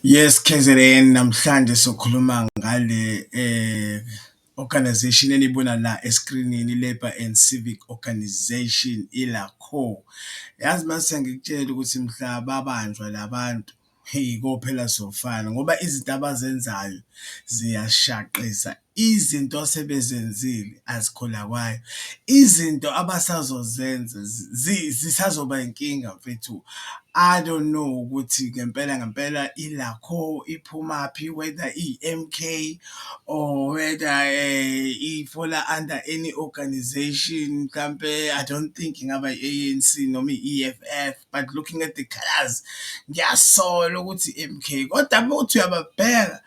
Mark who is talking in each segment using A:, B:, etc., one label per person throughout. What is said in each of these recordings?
A: Yes, KZN, namhlanje sokhuluma ngale organization eniyibona la eskrinini, i-Labour and Civic Organisation, iLACO. Yazi mase ngikutshele ukuthi mhla babanjwa la bantu, hheyi, kophela sofana ngoba izinto abazenzayo ziyashaqisa. Izinto asebezenzile azikholakali, izinto abasazozenza zisazoba inkinga mfethu. I don't know ukuthi ngempela ngempela i-LACO iphumaphi whether iyi-MK or whether i-fall-a under any organization mhlampe I don't think ingaba i-ANC noma i-EFF but looking at the colours, ngiyasola ukuthi i-M_K kodwa mawuthi uyababheka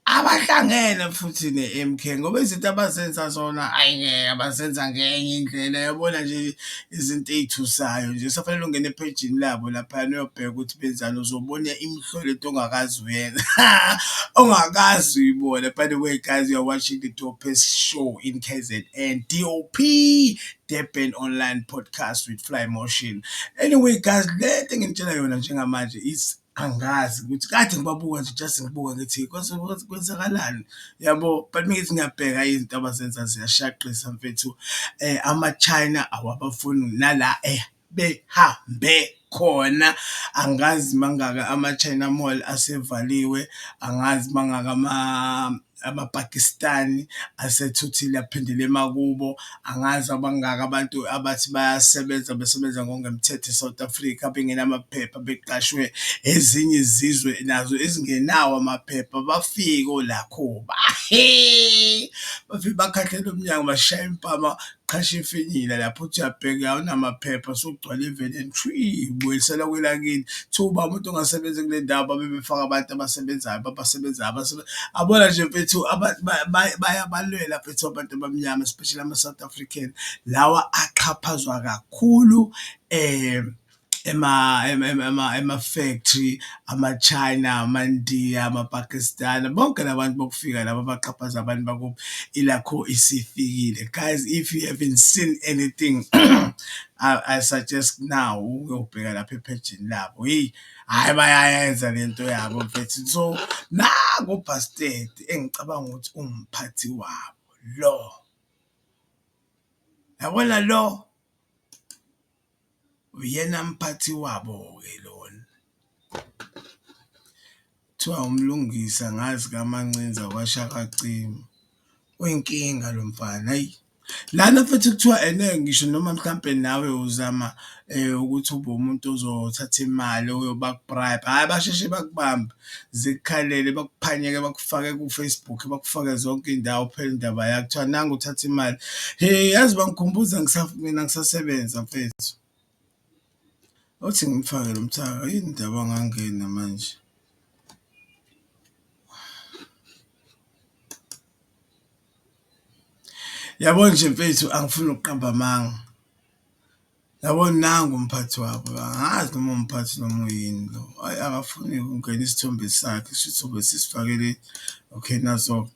A: abahlangene futhi ne-M_K ngoba izinto abazenza zona ayi ngeke bazenza ngenye indlela yabona nje izinto ey'thusayo nje. Sekufanele ungene ephejini labo laphayana uyobheka ukuthi benzani uzobona imihlola into ongakaze uyenze ongakaze uyibone. By the way guys, you are watching the dopest show in KZN, D_O_P, Durban Online Podcast with Fly Motion. Anyway guys, le nto enginitshela yona njengamanje is angazi ukuthi kade ngibabuka nje just ngibuka ngithi kwenzakalani yabo, but mengithi ngiyabheka izinto abazenza ziyashaqisa mfethu. Ama-China awabafuni nala behambe khona, angazi mangaka ama-China Mall asevaliwe, angazi mangaka amaPakistani asethuthile aphindela emakubo, angazi bangaki abantu abathi bayasebenza besebenza ngokungemthetho e-South Africa bengenamaphepha beqashwe ezinye izizwe nazo ezingenawo amaphepha. Bafike oLACO hhe, bafike bakhahlela umnyango bashaya impama qhasha ifinyila lapho uthi uyabheka awunamaphepha usugcwele iveni shwi buyiselwa kwelakini. Kuthiwa uba umuntu ongasebenzi kule ndawo babe befaka abantu abasebenzayo abasebenzayo yabona nje mfethu abantu bayabalwela mfethu abantu abamnyama especially ama-South African lawa axhaphazwa kakhulu ema-factory, ama-China, amaNdiya, amaPakistan, bonke la bantu bokufika laba abaqhaphaza abantu bakubo, iLACO isifikile. Guys, if you haven't seen anything I suggest now ukuyobheka lapha ephejini labo, hheyi, hhayi bayayenza lento yabo mfethu. So, nangu u-bastard engicabanga ukuthi umphathi wabo lo, yabona lo uyena mphathi wabo-ke lona. Kuthiwa uMlungisi angazi kaMancinza kwaShaka acima. Uyinkinga lo mfana hhayi. Lana mfethu kuthiwa ene ngisho noma mhlampe nawe uzama ukuthi ube umuntu ozothatha imali baku-bribe, hhayi basheshe bakubambe zikukhalele bakuphanyeke bakufake ku-Facebook bakufake zonke iy'ndawo kuphele indaba yakho kuthiwa nangu uthatha imali. Hhe, yazi bangikhumbuza mina ngisasebenza mfethu. Awuthi ngimfake lo mthaka yini ndaba angangena manje? Yabo nje mfethu angifuni ukuqamba amanga, yabo nangu umphathi wabo angazi noma umphathi noma uyini lo, hhayi akafuni ukungena isithombe sakhe shuthi sobe sisifakele okay naso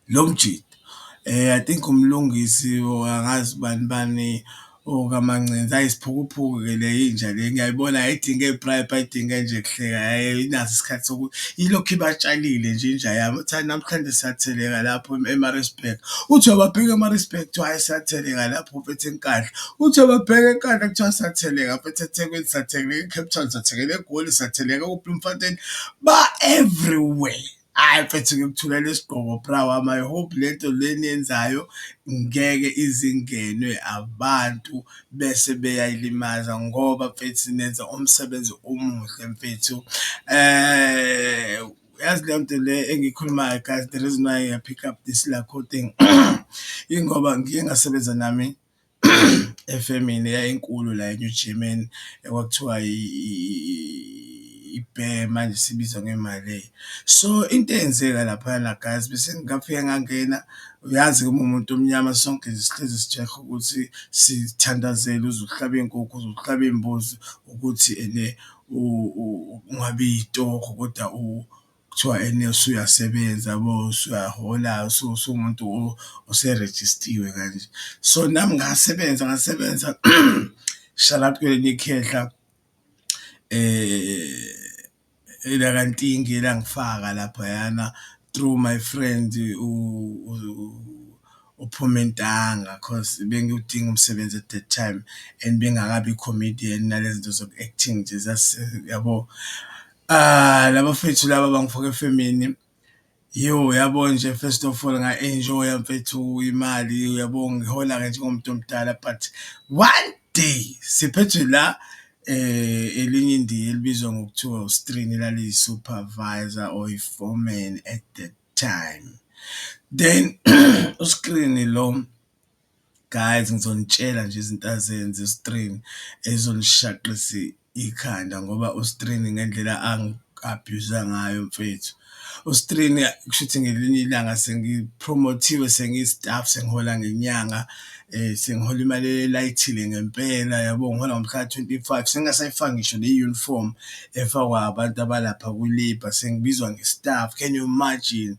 A: lo mjita I think uMlungisi or angazi ubani bani okaMancinza, hhayi isiphukuphuku-ke le inja le ngiyayibona ayidinge bribe ayidinge nje kuhleka, hhayi ayinaso isikhathi sokuthi ilokhu ibatshalile nje inja yami. Uthi hhayi namhlanje siyatheleka lapho e-Maritzburg, uthi uyababheka e-Maritzburg kuthiwa hhayi siyatheleka lapho mfethu eNkandla, uthi uyababheka eNkandla kuthiwa siyatheleka mfethu eThekwini, siyatheleka e-Cape Town, siyatheleka eGoli, siyatheleka ko-Bloemfontein, ba-everywhere. Hhayi mfethu ngikuthulela isigqoko bra wami, I hope lento le eniyenzayo ngeke izingenwe abantu bese beyayilimaza ngoba mfethu nenza umsebenzi omuhle mfethu. Yazi leyo nto le engiyikhulumayo guys, the reason why I pick up this LACO thing ingoba ngike ngasebenza nami efemini eyayinkulu la eNew Germany ekwakuthiwa i-Bear manje isibizwa nge-Malay. So into eyenzeka laphayana guys bese ngafike ngangena, uyazi-ke uma uwumuntu omnyama sonke nje sihlezi sijahe ukuthi sithandazele uze uhlabe iy'nkukhu, uze uhlabe iy'mbuzi ukuthi ene ungabi yitoho kodwa kuthiwa ene usuyasebenza yabo, usuyahola usuwumuntu oserejistiwe kanje. So nami ngasebenza ngasebenza shout out kwelinye ikhehla Elakantingi elangifaka laphayana through my friend uPhumintanga cause bengiwudinga umsebenzi at that time and bengingakabi i-comedian nale zinto zoku-acting nje yabo. La bafethu laba bangifaka efemini. Yo, yabo nje first of all nga-enjoy-a mfethu imali uyabo ngihola-ke njengomuntu omdala but one day siphethwe la elinye iNdiya elibizwa ngokuthiwa u-Strini elaliyi-supervisor or i-foreman at that time. Then u-Skrini lo, guys, ngizonitshela nje izinto azenza u-Strini ey'zonishaqisa ikhanda ngoba u-Strini ngendlela angi-abuse-a ngayo mfethu. U-Strini kushuthi ngelinye ilanga sengiphromothiwe sengiyi-staff sengihola ngenyanga sengihola imali elayithile ngempela yabo, ngihola ngomhla ka-25 sengingasayifaki ngisho ne-uniform efakwa abantu abalapha kwi-labour sengibizwa nge-staff, can you imagine?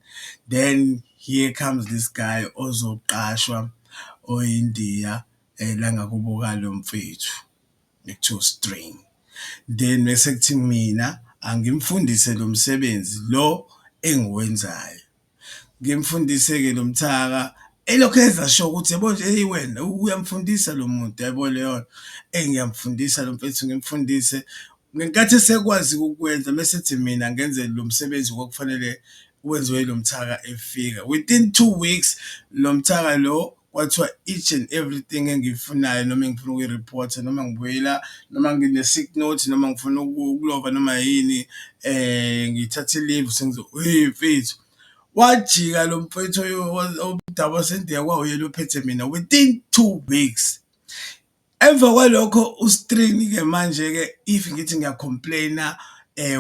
A: Then here comes this guy ozoqashwa oyiNdiya langakubo kalo mfethu ekuthiwa u-Strini. Then mese kuthi mina angimfundise lo msebenzi lo engiwenzayo. Ngimfundise-ke lo mthaka elokhu enza sure ukuthi yabo nje eyi wena uyamfundisa lo muntu yabo leyo nto. Eyi ngiyamfundisa lo mfethu ngimfundise. Ngenkathi esekwazi ukukwenza mese ethi mina ngenze lo msebenzi okwakufanele wenziwe yilo mthaka efika. Within 2 weeks lo mthaka lo kwathiwa each and everything engiyifunayo noma engifuna ukuyiriphotha noma ngibuyela noma ngine-sick note noma ngifuna ukulova noma yini ngithathe i-leave hey mfethu. Wajika lo mfethu omdabu waseNdiya kwawuyena ophethe mina within 2 weeks. Emva kwalokho u-Strini-ke manje-ke if ngithi ngiya-complain-a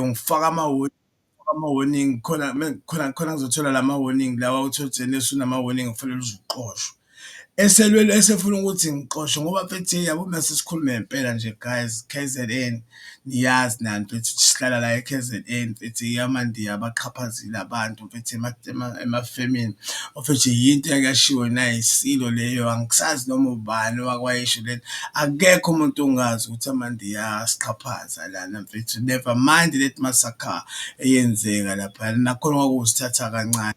A: ungifaka ama-warning khona khona khona ngizothola lama-warning lawa uthole ukuthi usunama-warning kufanele uze uxoshwe. Eselwele esefuna ukuthi ngixoshwe ngoba mfethu yabo mase sikhulume ngempela nje guys, KZN niyazi nani mfethu sihlala la e-KZN mfethu amaNdiya abaxhaphazile abantu mfethu emafemini of which yinto eyake yashiwo nayiSilo leyo, angisazi noma ubani owake wayisho lento. Akekho umuntu ongazi ukuthi amaNdiya ayasixhaphaza lana mfethu, never mind that massacre eyenzeka laphayana nakhona kwakuwusithatha kancane.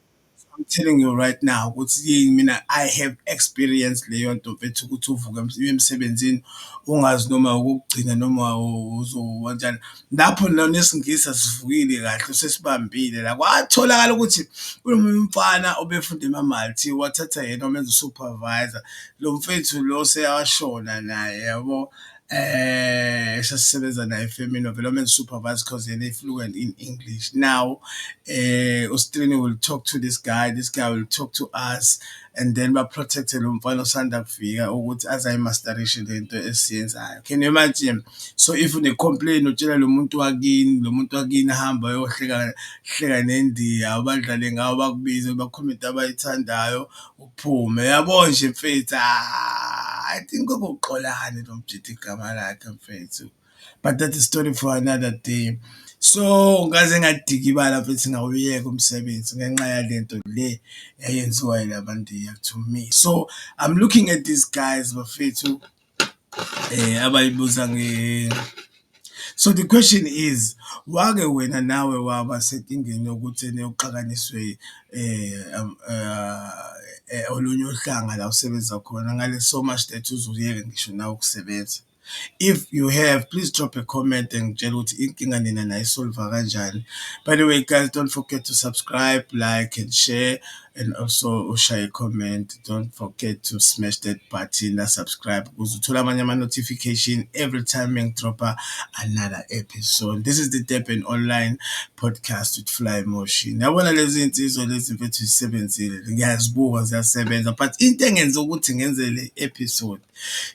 A: I'm telling you right now ukuthi mina I have experienced leyo nto mfethu ukuthi uvuke uye emsebenzini ungazi noma okokugcina noma uzokanjani. Lapho nesiNgisi asivukile kahle usesibambile la kwatholakala ukuthi kunomunye umfana obefunda ema-Multi wathatha yena wamenza u-supervisor. Lo mfethu lo seyashona naye yabo, esasisebenza naye efemini wavele wamenza u-supervisor cause yena e-fluent in English. Now u-Strini will talk to this guy, this guy will talk to us and then ba-protect-e lo mfana osanda kufika ukuthi aze ayimasterishe lento esiyenzayo. Can you imagine? So if une-complain utshela lo muntu wakini, lo muntu wakini ahambe ayohleka hleka neNdiya badlale ngawe bakubize bakhulume into abayithandayo uphume. Yabo nje mfethu I think kwakuwuXolani lo mjita igama lakhe mfethu, but that's a story for another day. So ngaze ngadikibala mfethu ngawuyeka umsebenzi ngenxa yalento le eyenziwa yilaba to me. So I'm looking at these guys bafethu abayibuza. So the question is, wake wena nawe waba senkingeni yokuthi ene uxakaniswe olunye uhlanga la osebenza khona ngale so much that uze uyeke ngisho nawe ukusebenza? If you have, please drop a comment and ngitshela ukuthi inkinga nina nayisolva kanjani. By the way guys, don't forget to subscribe, like and share, and also ushaye comment. Don't forget to smash that button la-subscribe ukuze uthole amanye ama-notification every time engidropha another episode. This is the Durban Online Podcast with Fly Motion. Yabona lezi iy'nsizwa lezi mfethu zisebenzile, ngiyazibuka ziyasebenza, but into engenza ukuthi ngenze le episode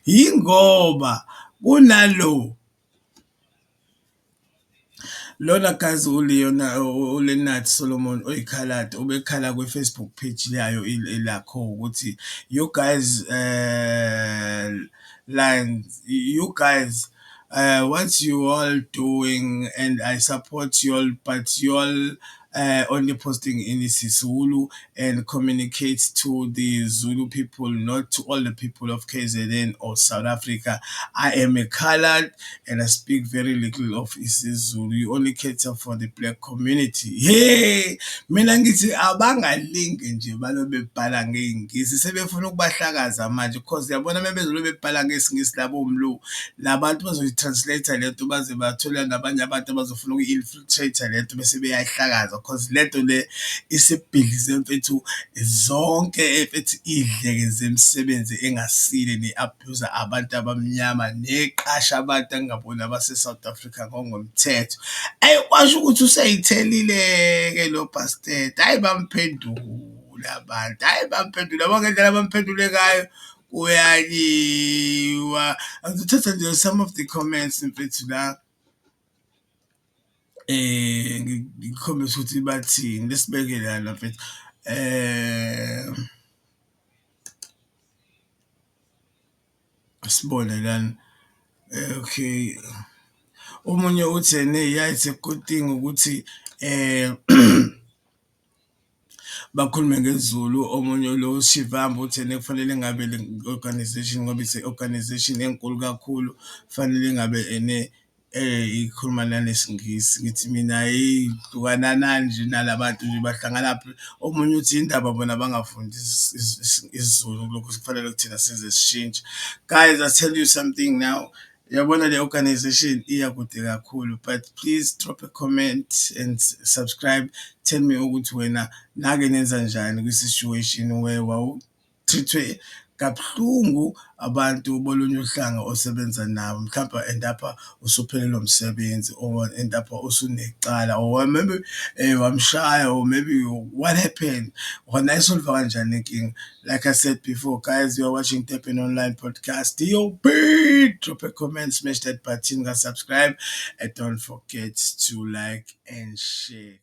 A: yingoba kunalo lona guys, uLeona uLeonard Solomon oyikhaladi ubekhala kwi-Facebook page yayo elakho ukuthi you guys lines, you guys, what you all doing and I support you all, but you all only posting in isiZulu and communicates to the Zulu people, not to all the people of KZN or South Africa. I am a colored and I speak very little of isiZulu. You only cater for the black community. Hey, mina ngithi abangalinge nje balobe bebhala ngey'NgIsi, sebefuna ukubahlakaza manje, 'cause uyabona uma bezolobe bebhala ngesiNgisi labo mlu, la bantu bazoyi-translate-a lento baze bathole nabanye abantu abazofuna ukuyi-infiltrate-a lento bese beyayihlakaza, 'cause lento le isibhidlize mfethu zonke mfethu iy'dleke zemisebenzi engasile ne-abuse-a abantu abamnyama neqasha abantu ekungabona abase-South Africa ngokungemthetho. Eyi, kwasho ukuthi usey'thelile-ke lo bastard, hhayi bamphendula abantu, hhayi bamphendula, yabo ngendlela abamphendule ngayo kuyanyiwa. Angizothatha nje some of the comments mfethu la, ngikhombise ukuthi bathini, lesibeke lana mfethu. Asibone lana, okay, omunye uthi ene yeah, it's a good thing ukuthi bakhulume ngesiZulu. Omunye lo Shivambu uthi ene kufanele ngabe le organization, ngoba it's organization enkulu kakhulu, fanele ngabe ene ikhuluma nanesiNgisi. Ngithi mina hheyi, hlukananani nje nala bantu nje bahlanganaphi. Omunye uthi yini ndaba bona bangafundi isiZulu, kulokhu kufanele thina size sishintshe. Guys, I tell you something now, uyabona le organization iya kude kakhulu, but please drop a comment and subscribe. Tell me ukuthi wena nake nenza njani kwi-situation where wawu-treat-we kabuhlungu abantu bolunye uhlanga osebenza nabo, mhlampe end up-a usuphelelwa umsebenzi or end up-a usunecala or maybe wamshaya or maybe what happened, or nayisolva kanjani lenkinga. Like I said before, guys, you are watching Durban Online Podcast, DOP. Drop a comment, smash that button, subscribe, and don't forget to like and share.